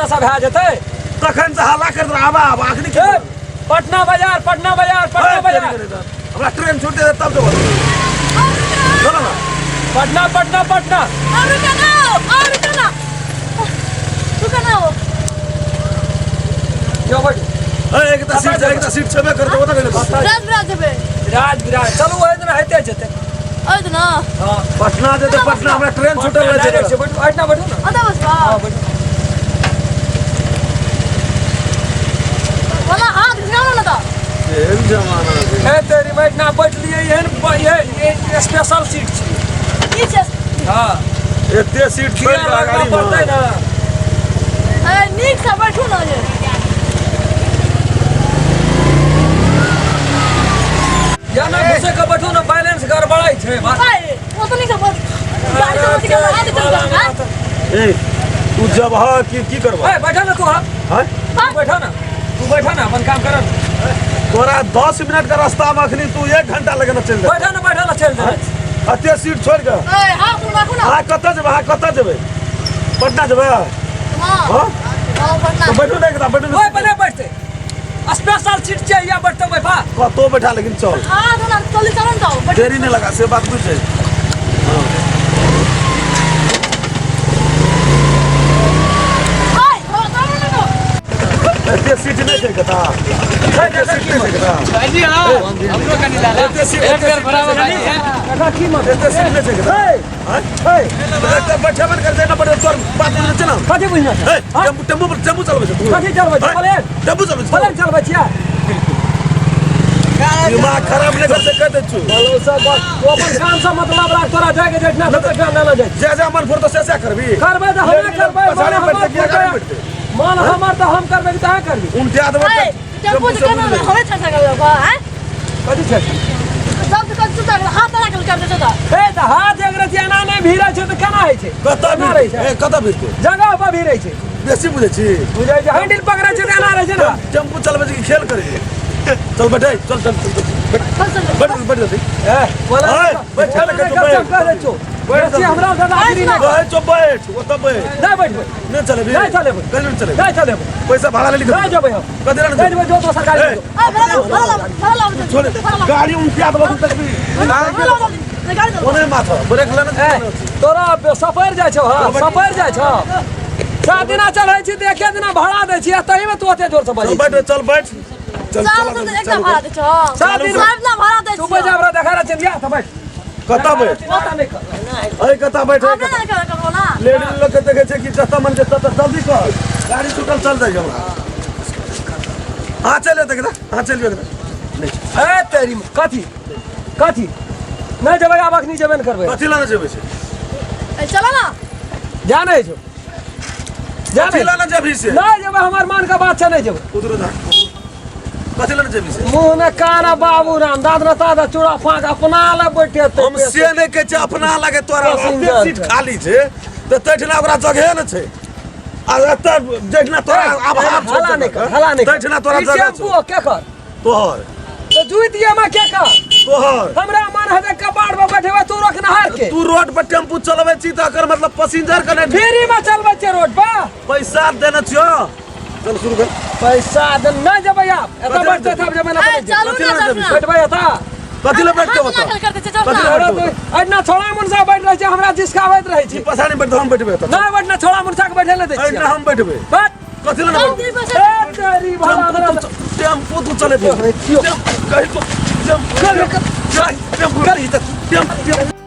से भए जेतै। तखन से हल्ला करैत रह, आबा आबा अखनी ए, पटना बाजार, पटना बाजार, पटना बाजार, हमरा ट्रेन छूट जेतै तब जेबो। चलो ना। पटना पटना पटना। और रुका ना, और रुका ना, रुका ना। जो बैठ। ए, एकटा सीट छै, एकटा सीट छेबे करतै, ओतऽ गेलै। राज बिराज जेबै। राज बिराज चलू, ओहि दिना हेते जेतै। ओहि दिना। हाँ। पटना जेतै, पटना हमरा ट्रेन छूटल रहै छै। डायरेक्ट छै, बैठू, एहिठिना बैठू ने। ओतऽ बसबा? हाँ, बैठू। ओना हाथ घिनाउ ने तऽ। एहन जमाना छै। हे तेरी, बैठना बैठलियै एहन ये स्पेशल सीट छै। की छै? हाँ। एते सीट छोड़ि किया कऽ लगना गाड़ी पड़तै ने। ए, नीक से बैठू ने जे। या ना घुसे के बैठू ने, बैलेंस गड़बड़ाइ छै बात। भाई, ओतनी से बैठ। गाड़ी से बैठ के हाथ चल जा। ए, तू जब ह की की करबा? ए, बैठा ना तू। हाँ। हैं? तू बैठा ना, तू बैठा ना, अपन काम कर ना। तोरा 10 मिनट के रास्ता में अखनी तू 1 घंटा लगेने चलि जेतै। बैठा ना, बैठा ना, चलि जेबै। एते सीट छोड़ि कऽ। ए, हाथ में राखू ना। अहाँ कतऽ जेबै? अहाँ कतऽ जेबै? पटना जेबै? हाँ। हाँ? हाँ, पटना। तऽ बैठू ने एकटा, बैठू ने। ओइ पर नहि बैठतै, स्पेशल सीट छै, या बैठतै बैठा। कतौ बैठा लेकिन चल। हाथ ना चली, चलो ना जाओ। देरी नहीं लगा से बात बुझ जाए। हाय, चलो ना तो। एते सीट नहीं छै कता, एते सीट नहीं छै कता। भाईजी, हाँ, हमरो कनी लाला। एते सीट, एक एते बेर सीट बराबर नहीं भाईजी छै। कका की मत। एते सीट नहीं छै कता। हैं? एते बैठे बन कर देना पड़े, तोर बात बुझने छै ना? कथी बुझना छै? ए, टेम्पू टेम्पू पर टेम्पू चलबै छै तू? कथी चलबै छै? हैं? प्लेन? टेम्पू चलबै छै तू? प्लेन चलबै छियै? दिमाग खराब नहीं कर से कह दे छु। बोलो सब बात। तू अपन काम से मतलब राख, तोरा जाके जेठना से तऽ लेना जाइ। जे जे मन फुरतो से से करबी। करबै तऽ हमे करबै। मन पछाड़ी हमर बैठते किया गाड़ी फुटै। बैठते? मन हमर तऽ हम करबै कि तहाँ करबी? उनटा देबो। ए, टेम्पू से केना हवे छा सका बा? हैं? कथी छै? सब तो कच्चू तक हाथ राखल कर दे तो। हे, तऽ हाथ एक रति एना नहि भिड़ै छै तऽ केना होइ छै? कतऽ केना रहै छै? ए, कतऽ भिड़ते? जगह पर भिड़ै छै। बेसी बुझै छी। बुझै छै, हैंडल पकड़ै छै तऽ एना रहै छै ने। टेम्पू चलबै छै कि खेल करै छै? चल बैठे, चल चल चल, बैठ। चल चल। बैठ बैठ जल्दी। ए, बोला। ओए, बैठ, बोला, बैठ, गप बैठ। सप कह दै छौ। बैठ। बेसी हमरा दादागिरी नहि कर। कहै छौ बैठ, ओतऽ बैठ। नहि बैठबै। नहि चलेबी? नहि चलेबै। कहियो नहि चलेबी? नहि चलेबै। पैसा भाड़ा लेली? नहि जेबै हम। कथी लए? नहि जेबै, जो दोसर गाड़ी ए, जो। ए, भाड़ा लाओ, भाड़ा लाओ, भाड़ा लाओ। छोड़, भाड़ा लाओ। गाड़ी उनटिया देबो तक भी। भाड़ा लाओ जल्दी, गाड़ी चलाओ। ओने माथा ब्रेक लेने। ए, तोरा सफर जाइ छौ? हाँ, सफर जाइ छौ। 7 दिना चढ़ै छी तऽ एके दिना भाड़ा दै छी आ तहीमे तू ओते जोरसँ चल बजै। बैठ, चल बैठ, चल। सात चल दिन चल, एकटा चल। भाड़ा दै छौ। 7 दिन। सात दिना भाड़ा दै तू बैठ, छियौ। हमरा देखा रहल छै, तऽ बैठ। कतऽ बैठ? पता नहि कर। अरे, कतऽ बैठ? हमे ना कर करबो ना। लेडीज लोग के देखै छै कि जतऽ मन छै ततऽ। जल्दी कर, गाड़ी छूटल, चल जाइ हमरा। हाँ, चल देख, हाँ, चलियो नहीं। ए तेरी, कथी कथी नहि जेबै? आब अखनी जेबे ने करबै। कथी लए जेबै छै? ए, चलो ना। जा, नहि जो, जा। कथी नहि। लए जेबही से? नहि जेबै, हमर मान के बात छै, नहि जेबै। उधर जा, कथी लए जेबही से? मुँह ने कान आ बाबू राम दाद न ताद चूड़ा फाँक अपना लए बैठेतै। हम से नहि कहै छै अपना लगे। तोरा पैसेंजर एते सीट छै। खाली छै तऽ तैठिना ओकरा जगहे ने छै आ एतऽ जैठिना तोरा अभाव छौ। हला नहि कर, हला नहि कर। तैठिना तोरा ई जगह टेम्पू छौ। के कर? तोहर। तऽ जुइत ये में के कर? तोहर। हमरा मन हेतै कपाड़ पर बैठेबै, तू रोकनहार के। तू रोड पर टेम्पू चलबै छी तऽ एकर मतलब पैसेंजर के नहि? फ्री में चलबै छियै रोड पर। पैसा देने छियो, चल शुरू कर। पैसा दे, नहि जेबै आब। एतऽ कथी बैठतै तब जेबै ना। ए, चलू कथी ना। लए चलू जेबही? ना। बैठबै एतऽ। कथी लए बैठते हाथ बता? ना कर दे छै, चल कथी ना। लए? तोरा तो एहिना छोड़ा मुनसा बैठ रहै छै, हमरा जिसकाबैत रहै छै। पछाड़ी बैठ, हम बैठबै एतऽ। नहि बैठना, छोड़ा मुनसा के बैठे नहि दै एहिना छियै। हम बैठबै। बैठ। कथी लए? चल, दी बस। ए तेरी भला। टेम्पू तू चलेबही? देखियौ। कही तो टेम्पू कर, कर। टेम्पू कर ई तऽ। टेम्पू।